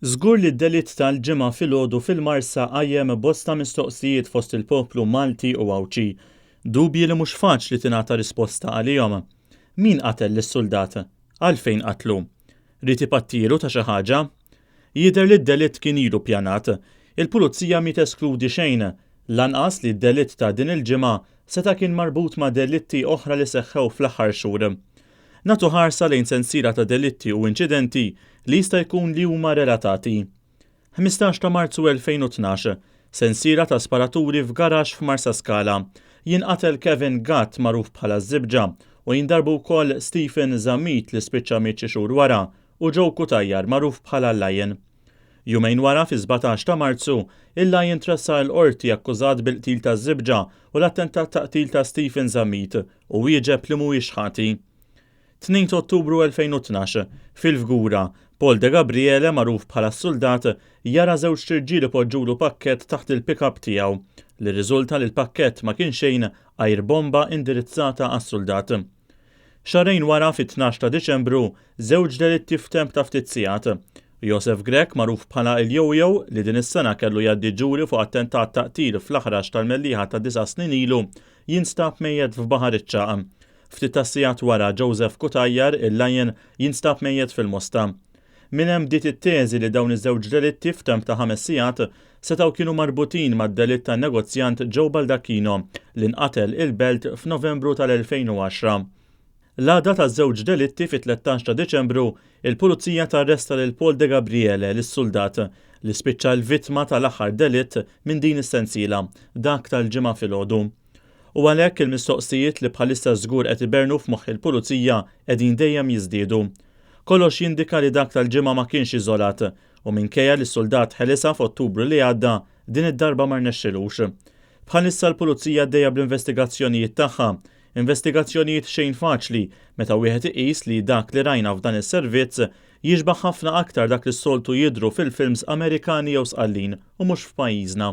Żgur li d-delitt tal-Ġimgħa filgħodu fil-Marsa qajjem bosta mistoqsijiet fost il-poplu Malti u Għawdxi. Dubji li mhux faċli tingħata risposta għalihom. Min qatel lis-suldat? Għalfejn qatlu? Ried ipattilu ta' xi ħaġa? Jidher li d-delitt kien ilu ppjanat. Il-Pulizija mhi teskludi xejn. Lanqas li d-delitt ta' din il-ġimgħa seta' kien marbut ma' delitti oħra li seħħew fl-aħħar xhur. Nagħtu ħarsa lejn sensiela ta' delitti u inċidenti li jista' jkun li huma relatati. 15 ta' Marzu 2012, Sensiela ta' sparaturi f'garaxx f'Marsaskala. Jinqatel Kevin Gatt magħruf bħala ż-Żibġa u jindarbu wkoll Stephen Zammit li spiċċa miet xi xhur wara u Joe Cutajar magħruf bħala l-Lion. Jumejn wara fis-17 ta' Marzu, il-Lion tressaq il-Qorti akkużat bil-qtil taż-Żibġa u l-attentat ta' qtil ta' Stephen Zammit u wieġeb li mhuwiex ħati. 2 ta' Ottubru 2012, Fil-Fgura, Paul Degabriele magħruf bħala s-Suldat jara żewġt irġiel ipoġġulu pakkett taħt il-pick-up tiegħu, li rriżulta li l-pakkett ma kien xejn għajr bomba indirizzata għas-suldat. Xahrejn wara, fit-12 ta' Diċembru, żewġ delitti f'temp ta' ftit sigħat. Josef Grech, magħruf bħala il-Yo-Yo, li din is-sena kellu jgħaddi ġuri fuq attentat ta' qtil fl-Aħrax tal-Mellieħa ta' disa' snin ilu, jinstab mejjet f'Baħar iċ-Ċagħaq. Ftit tas-sigħat wara, Joseph Cutajar, il-Lion, jinstab mejjet fil-Mosta. Minn hemm bdiet it-teżi li dawn iż-żewġ delitti f'temp ta' ħames sigħat setgħu kienu marbutin mad-delitt tan-negozjant Joe Baldacchino li nqatel il-Belt f'Novembru tal-2010. L-għada taż-żewġ delitti fit-13 ta' Diċembru, il-Pulizija tarresta lil Paul Degabriele, lis-suldat, li spiċċa l-vittma tal-aħħar delitt minn din is-sensiela, dak tal-Ġimgħa filgħodu. U għalhekk il-mistoqsijiet li bħalissa żgur qed ibernu f'moħħ il-Pulizija qegħdin dejjem jiżdiedu. Kollox jindika li dak tal-Ġimgħa ma kienx iżolat u minkejja li s-suldat ħelisha f'Ottubru li għadda, din id-darba ma rnexxilux. Bħalissa l-Pulizija għaddejja bl-investigazzjonijiet tagħha, investigazzjonijiet xejn faċli meta wieħed iqis li dak li rajna f'dan is-servizz jixbah ħafna aktar dak li s-soltu jidhru fil-films Amerikani jew Sqallin u mhux f'pajjiżna.